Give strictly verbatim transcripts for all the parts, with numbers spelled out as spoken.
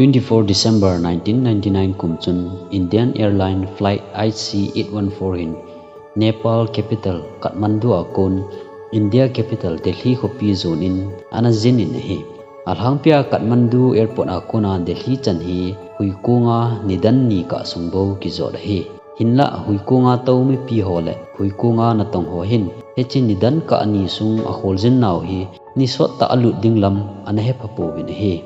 Twenty four December nineteen ninety nine kum chun Indian Airline Flight I C eight one four hin Nepal capital Kathmandu a kon India capital Delhi khopi jon in ana jin in ahi. Alhangpia Kathmandu airport a kona Delhi chan hi huikonga nidan ni kah sung bou kijot ahi. Hinlah huikonga tou mipi ho le huikonga natong ho hin hiche nidan kah ni sung akholjin nau hi nisot tah a lut ding lam ana hepha pouvin ahi.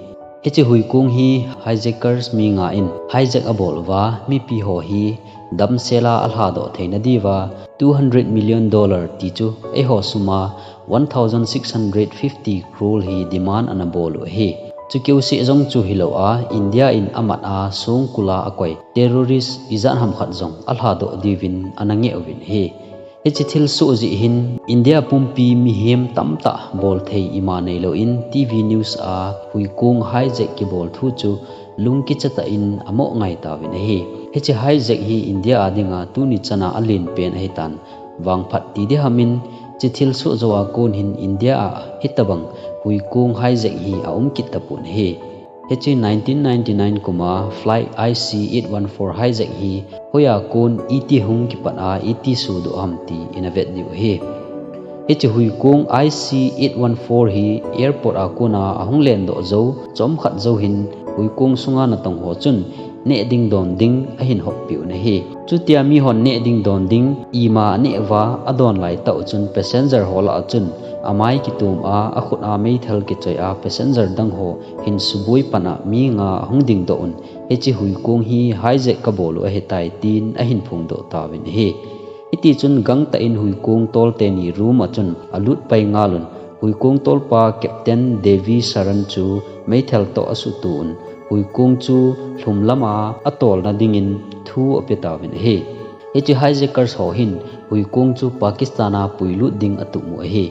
Hiche huikong hi hijackers mi nga in hijack abol uva mipi ho hi damsel a alhadoh theina diuva two hundred million dollar ti chu eiho sum a one thousand six hundred fifty crore hi demand ana bol u ahi. Chukeu seh jong chu hilou a India in amat a songkul a akoi terrorist ijat ham khat jong alhadoh diuvin ana ngeh uvin ahi. Hiche thilsoh jeh hin India pumpi mihem tamtah bolthei ima neilou in T V news a huikong hijack kibol thu chu lungkicha tah in amoh ngai tauvin ahi. Hiche hijack hi India a dinga tuni chana alen pen ahitan vangphat ti diham in hiche thilsoh jou a kon hin India a hitabang huikong hijack hi aum kit tapon ahi. Hiche nineteen ninety nine kum a flight I C eight one four hijack hi hoiya kon iti hung kipat a iti sodoh ham ti ina vet diu ahi. Hiche huikong I C eight one four hi airport a kona ahung lendoh jou chomkhat jou hin huikong sunga natong ho chun neh ding don ding ahin hoppeh un ahi. Chutia mihon neh ding don ding ima aneh uva adon laitah u chun passenger ho lah a chun amai kitom a akhut a meithal kichoi a passenger dang ho hin suboi pan a mi nga ahung dingdoh un, hiche huikong hi hijack kabol u ahitai tin ahin phongdoh tauvin ahi. Hitichun gangtah in huikong tol teni room a chun alut pai ngal un, huikong tolpa Captain Devi Sharan chu meithal toh asuhto un, huikong chu lhumlam a atolna dingin thu ape tauvin ahi. Hiche hijackers ho hin huikong chu Pakistan a puilut ding atup u ahi.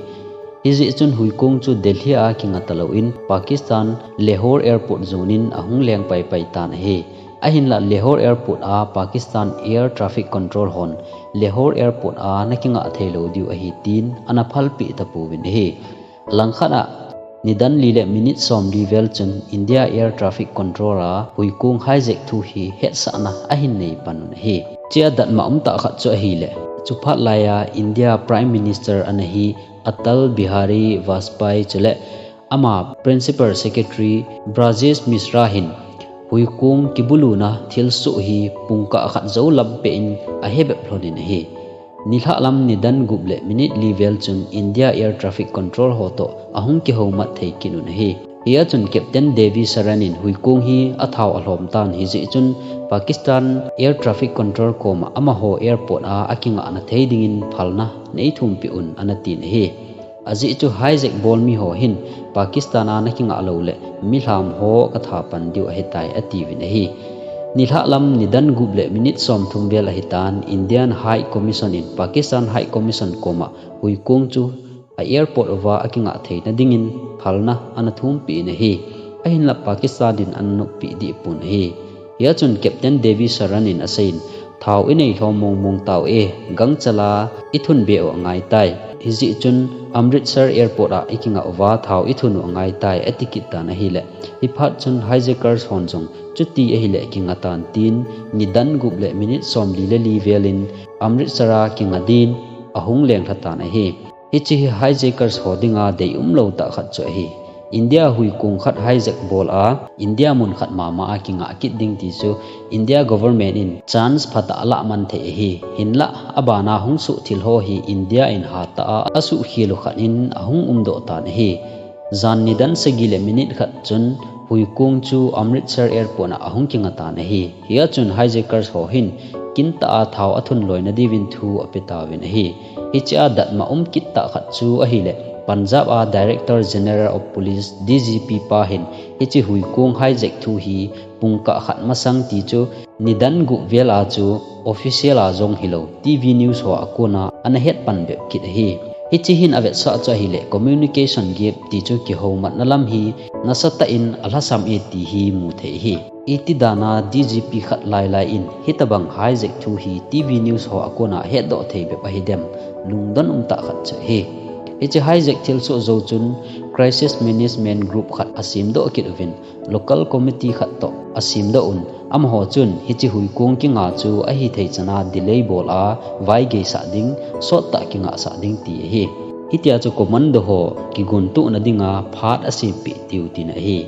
Hijeh chun huikong chu Delhi a kinga talou in Pakistan Lahore airport jon in ahung leng paipai tan ahi. Ahinlah Lahore airport a Pakistan air traffic control hon Lahore airport a nakingah theilou diu ahi tin ana phalpeh tapouvin ahi. Langkhat a nidan li le minute somli vel chun India air traffic control a huikong hijack thu hi hetsahna ahin nei pan un ahi. Hichea datmo umtah khat chu ahile, chuphat laiya India Prime Minister ana hi Atal Bihari Vajpayee chule ama Principal Secretary Brajesh Mishra hin huikong kibuluna thilsoh hi pungkah khat jou lampeh in ahebep lhonin ahi. Nilhah lam nidan gup le minute li vel chun India air traffic control ho toh ahung kihoumat thei kit un ahi. Hia chun Captain Devi Sharan in huikong hi athao alhom tan hijeh chun Pakistan air traffic control koma amaho airport a akingahna thei dingin phalna neithumpeh un ana tin ahi. Ajeh chu hijack bol mi ho hin Pakistan a nakingah lou le milham ho katha pan diu ahitai atiuvin ahi. Nilhah lam nidan gup le minute somthum vel ahitan Indian High Commission in Pakistan High Commission koma huikong chu a airport uva akingah theina dingin phalna ana thumpeh in ahi. Ahinlah Pakistan in ana noppeh dehpon ahi. Hia chun Captain Devi Sharan in aseiyin, thao inei lhom mongmong tau e, gangchal a ithun be u angaitai. Hijeh chun Amritsar airport a ikingah uva thao ithun u angaitai ati kit tan ahile, hiphat chun hijackers hon jong chuti ahile kinga tan tin nidan gup le minute somli le li vel in Amritsar a kinga din ahung lenglha tan ahi. Hiche hi hijackers ho dinga deium lou tah khat chu ahi. India huikong khat hijack bol a India mun khat mama a kingah kit ding ti chu India government in chance phatah alah man thei ahi. Hinlah abana hung soh thil ho hi India in hatah a asuhkhel u khat in ahung umdoh tan ahi. Jan nidan sagi le minute khat chun huikong chu Amritsar airport a ahung kinga tan ahi. Hia chun hijackers ho hin kintah a thao athun loina diuvin thu ape tauvin ahi. Hichea datmo um kit tah khat chu ahile, Punjab a Director General of Police, D G P pa hin hiche huikong hijack thu hi pungkah khat masang ti chu nidan gup vel a chu official a jong hilou T V news ho a kona ana hetpan bep kit ahi. Hiche hin avetsah chu ahile communication gap ti chu kihoumatna lam hi nasatah in alhasam e ti hi muthei ahi. Iti dana D G P khat lailai in hitabang hijack thu hi T V news ho a kona hetdoh thei bep ahidem, lungdon umtah khat chu ahi. Hiche hijack thilsoh jou chun Crisis Management Group khat asemdoh kit uvin, local committee khat toh asemdoh un, amaho chun hiche huikong kinga chu ahithei chana delay bol a, vaigeisah ding, sottah kingahsah ding ti ahi. Hitia chu commando ho kigontohna dinga phat asempeh diu tina ahi.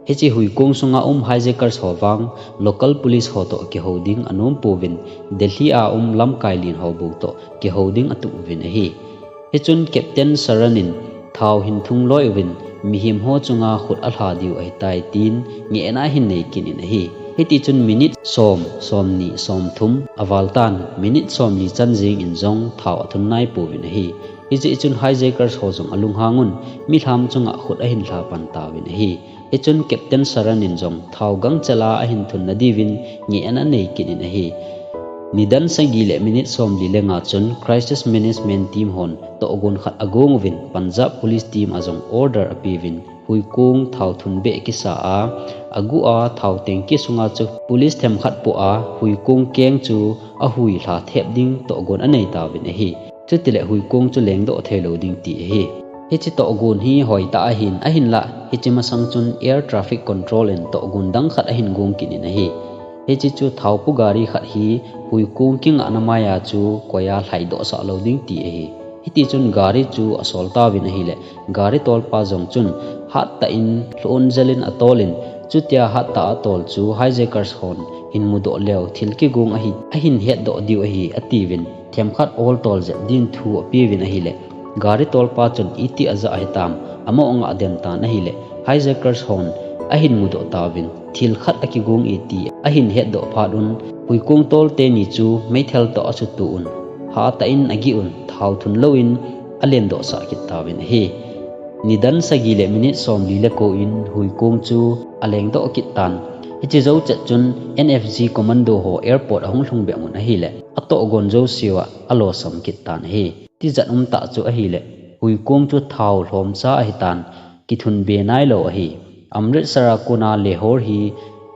Hiche huikong sunga um hijackers ho vang local police ho toh kihou ding anom pouvin, Delhi a um lamkai len ho bou toh kihou ding atuh uvin ahi. Hichun Captain Saran in thao hin thung loi uvin, mihem ho chunga khut alha diu ahitai tin ngehna ahin nei kit in ahi. Hitichun minute som, somni, somthum aval tan, minute somli chan jeng in jong thao athun nai pouvin ahi. Hijeh chun hijackers ho jong alunghang un, milham chunga khut ahin lha pan tauvin ahi. Hichun Captain Saran in jong thao gangchel a ahin thunna diuvin ngehna anei kit in ahi. Nidan sagi le minute somli le nga chun Crisis Management Team hon tohgon khat agong uvin, Punjab Police Team a jong order apeuvin, huikong thao thun beh kisa a, aguh a thao tanky sunga chu police themkhat poh a huikong keng chu ahui lha thep ding tohgon anei tauvin ahi. Chutile huikong chu lengdoh theilou ding ti ahi. Hiche tohgon hi hoitah ahin, ahinlah hiche masang chun Air Traffic Control in tohgon dang khat ahin gong kit in ahi. Hiche chu thaopu gari khat hi huikong kingahna maiya chu koiya lhaidoh sah lou ding ti ahi. Hitichun gari chu asol tauvin ahile, gari tolpa jong chun hattah in lhon jel in atol in, chutia hattah a atol chu hijackers hon hin mudoh leu thil kigong ahi, ahin hetdoh diu ahi atiuvin, themkhat ol tol jep din thu apeuvin ahile, gari tolpa chun iti ajah hitam, ama ong aden tan ahile, hijackers hon ahin mudoh tauvin, thil khat akigong e ti ahin hetdoh phat un, huikong tol teni chu meithal toh asutu un, hatah in agih un, thao thun lou in alendoh sah kit tauvin ahi. Nidan sagi le minute somli le ko in huikong chu alengdoh kit tan. Hiche jou chet chun N F G commando ho airport ahung lhung beh un ahile, atohgon jouseu a alosam kit tan ahi. Tijat umtah chu ahile, huikong chu thao lhomcha ahitan, kithun be nailou ahi. Amritsar a kona Lahore hi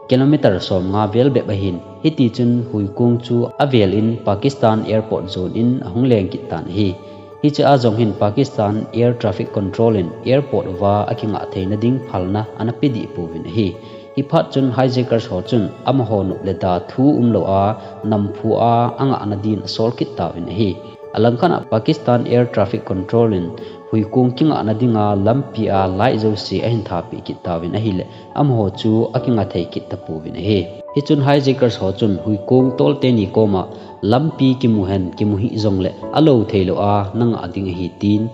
kilometer somnga vel bep ahin, hitichun huikong chu avel in Pakistan airport jon in ahung leng kit tan ahi. Hichea jong hin Pakistan Air Traffic Control in airport uva akingah theina ding phalna ana pe deh pouvin ahi. Hiphat chun hijackers ho chun amaho nop le da thu umlou a, namphu a angahna din asol kit tauvin ahi. Alangkhat a Pakistan Air Traffic Control in huikong kingahna dinga lampia light jouse ahin thapeh kit tauvin ahile, amaho chu akinga thei kit tapouvin ahi. Hichun hijackers ho chun huikong tol teni koma lampi kimu hen kimu hih jongle alou theilou a nangah ding ahi tin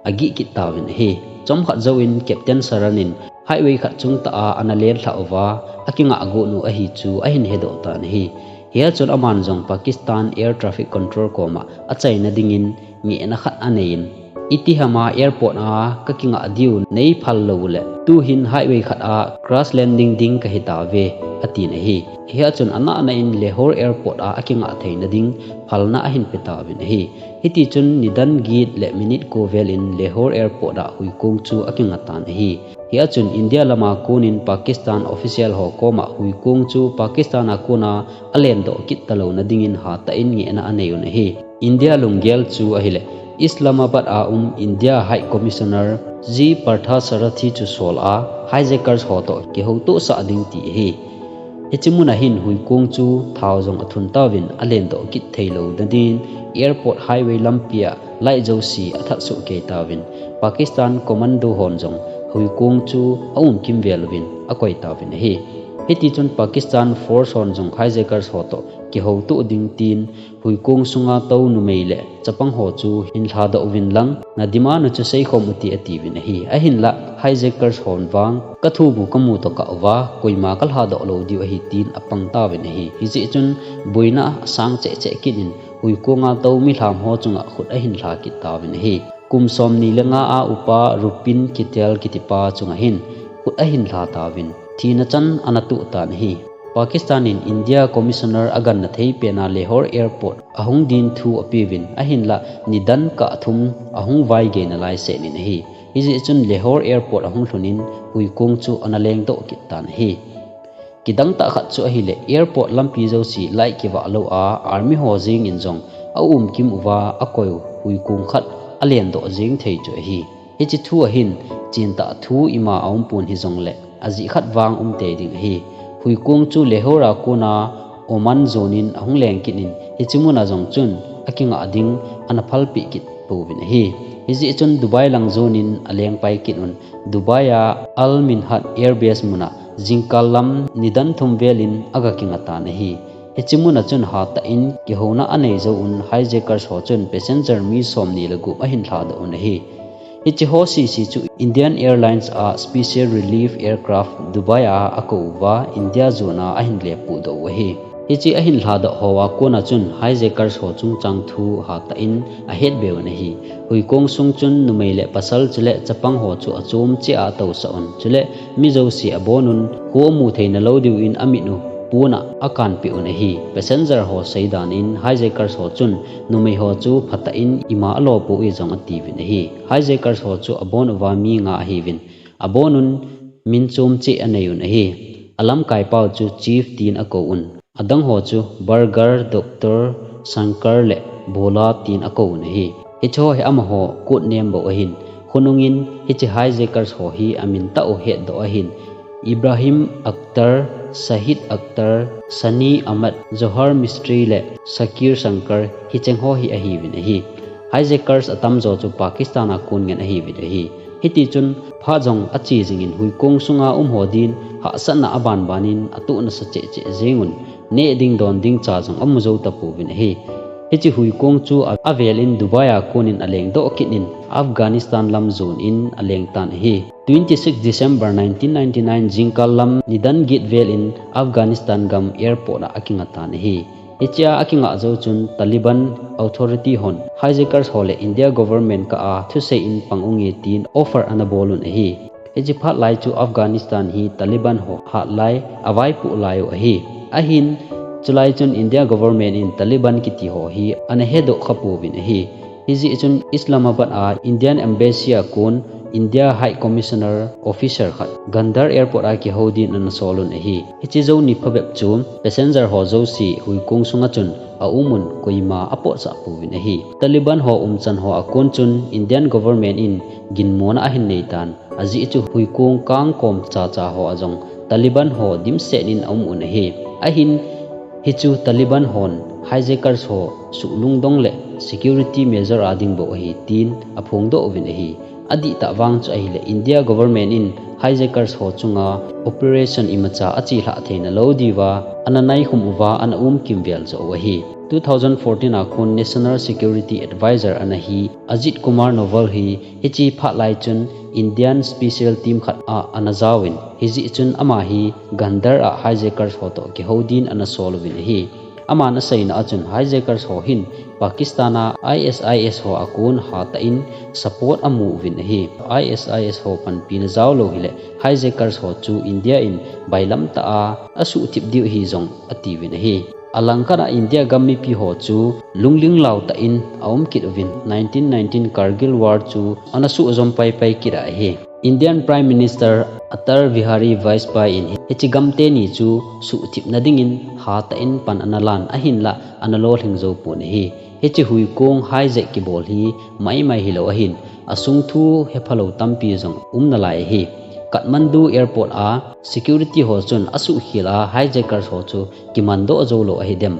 agih kit tauvin ahi. Chomkhat jouvin Captain Saran in highway khat chungtah a ana lenlhah uva, akingah got u ahi chu ahin hedoh tan ahi. Hia chun aman jong Pakistan Air Traffic Control koma achaina dingin ngehna khat anei in, itihama airport a kakingah diu neiphal lou uleh, tuhin highway khat a crash landing ding kahitauve, atin ahi. Hia chun anahna in Lahore airport a akingah theina ding phalna ahin pe tauvin ahi. Hitichun nidan get le minute ko vel in Lahore airport a huikong chu akinga tan ahi. Hia chun India lama konin Pakistan official ho koma huikong chu Pakistan a kona alendoh kit talouna dingin hatah in ngehna anei un ahi. India lunggel chu ahile, Islamabad a um India High Commissioner G Parthasarathy chu sol a, hijackers ho toh kihoutohsah ding ti ahi. Hiche muna hin huikong chu thao jong athun tauvin alendoh kit theilouna dingin airport highway lampia light jouse athat soh kei tauvin, Pakistan commando hon jong huikong chu aumkim vel uvin akoi tauvin ahi. Hitichun Pakistan force hon jong hijackers ho toh kihoutoh ding tin huikong sunga tou numei le chapang ho chu hin lhadoh uvin lang, nadima na chu seikhom ute atiuvin ahi. Ahinlah hijackers hon vang kathubu kamu tokah uva koima kalhadoh lou diu ahi tin apang tauvin ahi. Hijeh chun boina asang cheh cheh kit in huikong a tou milham ho chunga khut ahin lha kit tauvin ahi. Kum somni le nga a upa Rupin Kittal kitipa chunga hin khut ahin lha tauvin thina chan ana tuh tan ahi. Pakistan in India Commissioner aganna thei pena Lahore Airport ahung din thu apeuvin, ahinlah nidan kah thum ahung vaigei nalai seh in ahi. Hijeh chun Lahore Airport ahung lhun in huikong chu ana lengdoh kit tan ahi. Kidang tah khat chu ahile, airport lampi jouse light kivah lou a, army ho jeng in jong aumkim uva akoi u huikong khat alendoh jeng thei chu ahi. Hiche thu ahin, chentah thu ima aumpon hijongle, ajeh khat vang umtei ding ahi. Huikong chu Lahore a kona Oman jonin ahung leng kit in, hiche muna jong chun akingah ding ana phalpeh kit pouvin ahi. Hijeh chun Dubai lang jonin alengpai kit un, Dubai a Al Minhad Air Base muna jingkal lam nidan thum velin aga kinga tan ahi. Hiche muna chun hatah in kihouna anei jouvin hijackers ho chun passenger mi somni le gup ahin lhadoh un ahi. Hiche ho sese chu Indian Airlines a special relief aircraft Dubai a akou uva India jona ahin lepudoh u ahi. Hiche ahin lhadoh hoa kona chun hijackers ho chungchang thu hatah in ahetbe un ahi. Huikong sung chun numei le pasal chule chapang ho chu achom cheh a atousah un. Chule mi jouse abonun kho amu theina lou diuvin amit u pon a akanpeh un ahi. Passenger ho seidan in hijackers ho chun numei ho chu phatah in ima alo pouve jong atiuvin ahi. Hijackers ho chu abon uva mi nga ahiuvin, abonun min chom cheh anei un ahi. Alamkaipau chu Chief tin akou un. Adang ho chu Burger, Doctor, Shankar le Bola tin akou un ahi. Hiche ho hi amaho code name bou ahin. Khonungin hiche hijackers ho hi amin tah u hetdoh ahin. Ibrahim Akhtar, Shahid Akhtar, Sani Ahmad, Johar Mistri le Shakir Shankar hicheng ho hi ahiuvin ahi. Hijackers atamjo chu Pakistan a kon ngen ahiuvin ahi. Hitichun phat jong ache jingin huikong sunga um ho din hahsatna abanbanin atoh nasa cheh cheh jengun, neh ding don ding cha jong amu jou tapouvin ahi. Hiche huikong chu a, avelin Dubai a konin alengdoh kit in Afghanistan lam jonin aleng tan ahi. Twenty six December nineteen ninety nine jingkal lam nidan get velin Afghanistan gam airport a akinga tan ahi. Hichea akingah jou chun Taliban authority hon hijackers ho le India government kah a thusei in pang unge tin offer anabol un ahi. Hiche phat lai chu Afghanistan hi Taliban ho hatlai avaipoh lai u ahi. Ahin chulai chun India government in Taliban kiti ho hi ana hedoh khapouvin ahi. Hijeh chun Islamabad a Indian Embassy a kon India High Commissioner officer khat Gandhar Airport a kihou din ana sol un ahi. Hiche jou ni phabep chu passenger ho jouse huikong sunga chun aumun koima apotsah pouvin ahi. Taliban ho umchan ho akon chun Indian government in ginmona ahin neitan. Ajeh chu huikong kangkom chacha ho a jong Taliban ho dimset in aum un ahi. Ahin hichu Taliban hon hijackers ho suhlungdong le security measure a ding bou ahi tin aphongdoh uvin ahi. Adihtah vang chu ahile India government in hijackers ho chunga operation imacha achelhah theina lou diuva ana naikhum uva ana umkimvel joh u ahi. Two thousand fourteen a kon National Security Advisor ana hi Ajit Kumar Doval hi hiche phat lai chun Indian special team khat a ana jaovin, hijeh chun ama hi Gandhar a hijackers ho toh kihou din ana sol uvin ahi. Aman aseina a chun hijackers ho hin Pakistan a ISIS ho a kon hatah in support amu uvin ahi. ISIS ho panpina jaolou hile hijackers ho chu India in bailamtah a asuhthip diu ahi jong atiuvin ahi. Alangkhat a India gam mipi ho chu lungling lau tah in aum kit uvin nineteen nineteen Kargil War chu ana suhjom paipai kit a ahi. Indian Prime Minister Atal Bihari Vajpayee in hiche gam teni chu suhthipna dingin hatah in pan ana lan ahinlah ana lolhing jou pon ahi. Hiche huikong hijack kibol hi maimai hilou ahin asung thu hephalou tampi jong um nalai ahi. Kathmandu Airport a security ho chun asuhkhel a hijackers ho chu kimandoh joulou ahidem.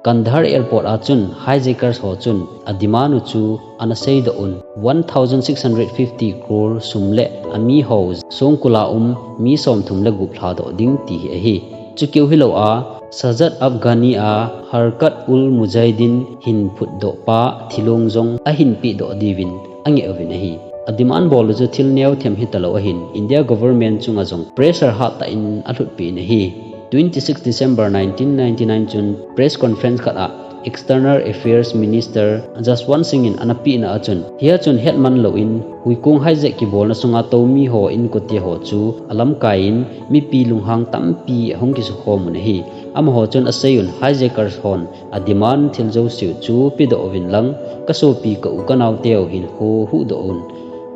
Kandahar Airport a chun hijackers ho chun ademand u chu ana seidoh un one thousand six hundred fifty crore sum le amiho songkul a um mi somthum le gup lhadoh ding ti hi ahi. Chukeu hilou a Sajid Afghani a Harakat-ul-Mujahideen hin phutdoh pa thilong jong ahin pehdoh diuvin angeh uvin ahi. Ademand bol u chu thil neothem hitalou ahin India government chunga jong pressure hattah in alhutpeh in ahi. Twenty six December nineteen ninety nine chun press conference khat a External Affairs Minister Jaswant Singh in ana pehna a chun, hia chun hetman louvin huikong hijack kibolna sunga tou miho inkote ho chu alamkai in mipi lunghang tampi ahung kisukhom un ahi. Amaho chun asei un hijackers hon ademand thil jouse u chu pedoh uvin lang, kasopi ka u kanaoteu hinkho huhdoh un.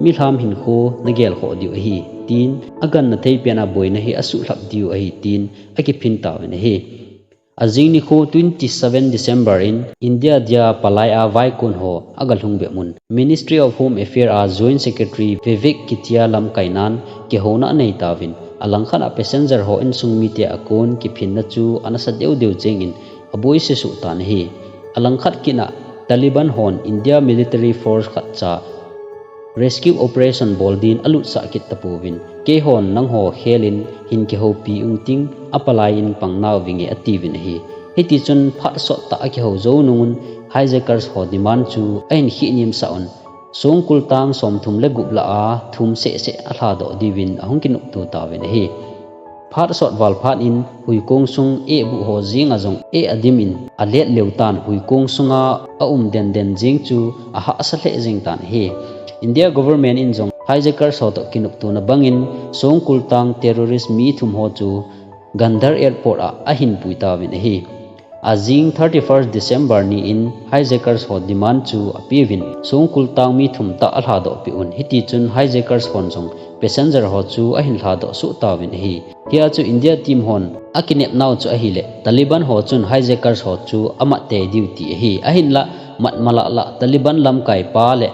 Milham hinkho nagelkhoh diu ahi, tin agangthei pen a boina hi asuhlhap diu ahi, tin akiphin tauvin ahi. Ajing nikho twenty seven December in India dia palai a vaikon ho agalhung bep un Ministry of Home Affairs a Joint Secretary Vivek Kithia lamkainan kihouna anei tauvin, alangkhat a passenger ho insung mite a kon kiphinna chu anasa deu deu jengin aboise suh tan ahi. Alangkhat kit a Taliban hon India military force khat cha rescue operation bol din alutsah kit tapouvin, keihon nangho khelin hin kihoupi ungting, apalai in pang nauvinge atiuvin ahi. Hitichun phat sot tah a kihou jou nungun hijackers ho demand chu ahin khihnem sah un, songkul tang somthum le gup lah a thum seh seh alhadoh diuvin ahung kinopto tauvin ahi. Phat sot val phat in huikong sung eh buh ho jeng a jong eh adim in alet leu tan huikong sunga aum den den jeng chu ahahsa lheh jeng tan ahi. India government in jong hijackers ho toh kinoptona bangin songkul tang terrorist mi thum ho chu Gandhar Airport a ahin pui tauvin ahi. Ajing thirty first December ni in hijackers ho demand chu apeuvin, songkul tang mi thum tah alhadoh peh un, hitichun hijackers hon jong passenger ho chu ahin lhadoh suh tauvin ahi. Hia chu India team hon akinep nau chu ahileh Taliban ho chun hijackers ho chu amat tei diu ti ahi. Ahinlah mat malahlah Taliban lamkai pa le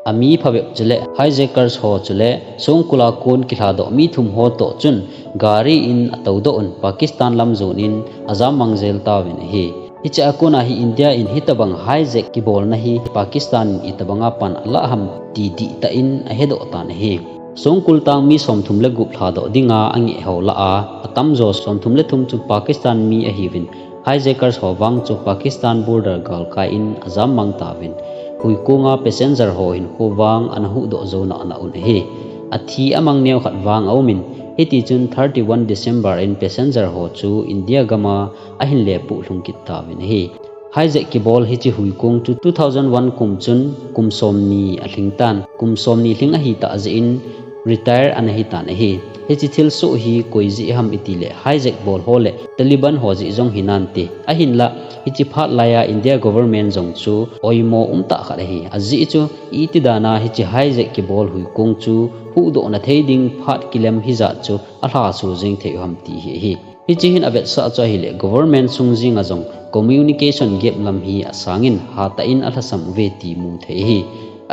ami phabep chule hijackers ho chule songkul a kon kilhadoh mi thum ho toh chun gari in atoudoh un Pakistan lam jon in ajam mang jel tauvin ahi. Hiche a kona hi India in hitabang hijack kibolna hi Pakistan in itobanga pan alah ham ti dihtah in ahedoh tan ahi. Songkul tang mi somthum le gup lhadoh dinga angeh ho lah a, atamjo somthum le thum chu Pakistan mi ahiuvin, hijackers ho vang chu Pakistan border galkai in ajam mang tauvin, huikonga passenger ho hinkho vang ana huhdoh jou nana un ahi. Athi amang neo khat vang aumin, hitichun thirty one December in passenger ho chu India gama ahin lepuh lhung kit tauvin ahi. Hijack kibol hiche huikong chu two thousand one kum chun kum somni alhing tan, kum somni lhing ahitah jeh in retire ana hitan ahi. Hiche thilsoh hi koi jeh ham itileh hijack bol ho le Taliban ho jeh jong hinante. Ahinlah hiche phat laiya India government jong chu oimo umtah khat ahi. Ajeh chu itidana hiche hijack kibol huikong chu huhdohna thei ding phat kilem hijat chu alhaso jeng thei u ham ti hi ahi. Hiche hin avetsah chu ahileh government sung jenga jong communication gap lam hi asangin hatah in alhasam uve ti mu thei ahi.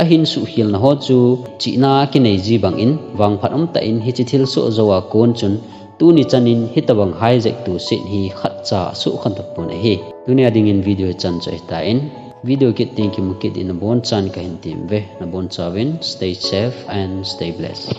Ahin suhkhelna ho chu chihna kinei ji bangin vangphat umtah in hiche thilsoh jou a kon chun tuni chan in hitabang hijack tu set hi khatcha asuhkhang tapon ahi. Tunia dingin video hichan chu ahitan, video kit teng kimu kit ding nabonchan kahin temuve. Nabonchauvin stay safe and stay blessed.